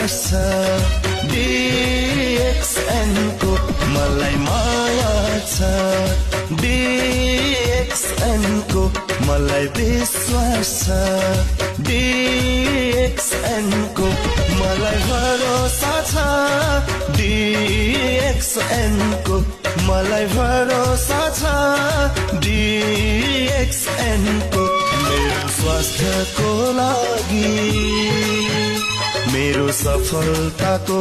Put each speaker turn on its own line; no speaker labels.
विश्वास छ DXN को मलाई माया छ DXN को मलाई विश्वास छ DXN को मलाई भरोसा छ DXN को मलाई भरोसा छ DXN को मेरो स्वास्थ्यको लागि मेरो सफलताको